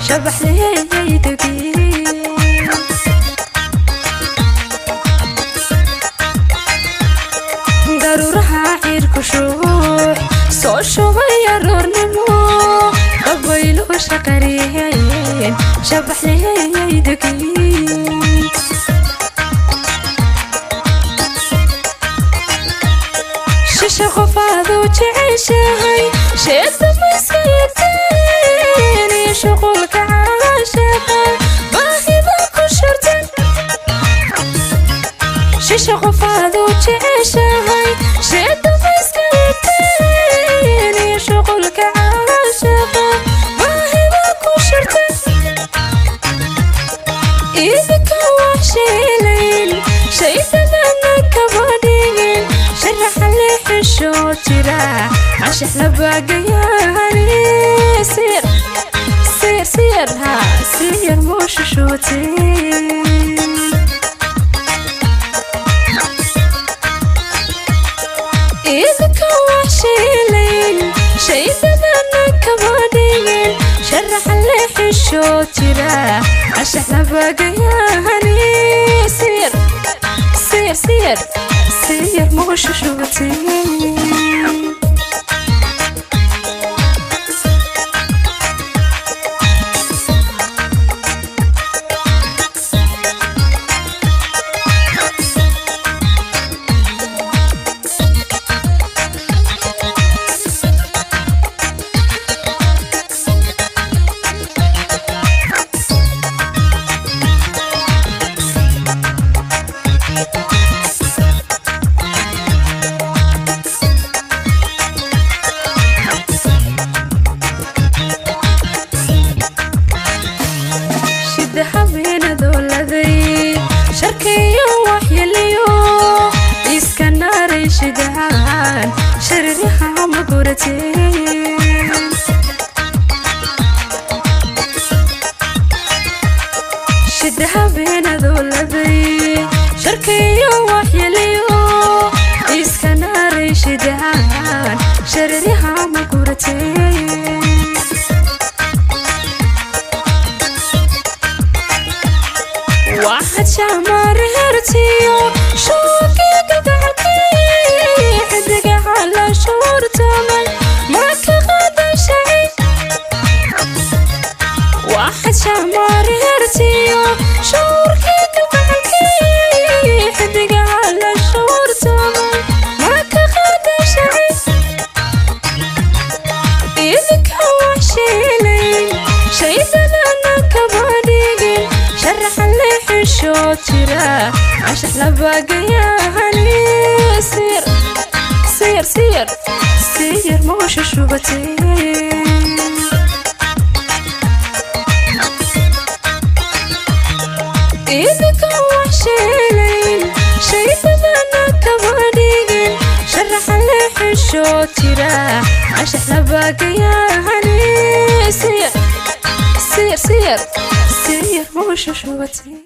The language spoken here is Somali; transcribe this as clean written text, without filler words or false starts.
Shabaxleeyaydagi daruuraha cirku shuux soo shubay aroornimo dabaylo shaqariyeen shabaxleeyaydagi shisha qofaadu jeceshahay sheeda maskayeteen iyo shuqulka caashaqa baahida ku shartan shisha qofaadu jeceshahay sheeda maskayeteen iyo shuqulka caashaqa baahida ku shartan idinka waa sheelayn shaydadana kaba dhigin sharaxa leexishoo jira cashax labaagayaani sir sir sir ha siyar muushushuuteen idinka waa sheelayn shaydadana kaba dhigin sharaxa leexishoo jira cashax labaagayaani sir sir sir siyar muushushuuteen. Shida habeenadooladay sharkiyo waxyeliyo iska naaray shidaan shaririha ma gurateen shida habeenadooladay sharkiyo waxyeliyo iska naaray shidaan shaririha ma gurateen waxaad shamareertiyo shooqii gagacalkii xidigaha la shuurtamay ma ka qaadan shay waxaad shamareertiyo shuurkii gagacalkii xidigaha la shuurtamay ma ka qaadan shay idinka waa sheelayn shaydadana kaba dhigin sharaxa leexishoo jira cashax labaagayaani sir sir sir siyar muushushubateen idinka waa sheelayn shaydadana kaba dhigin sharaxa leexishoo jira cashax labaagayaani sir sir sir siyar muushushubateen.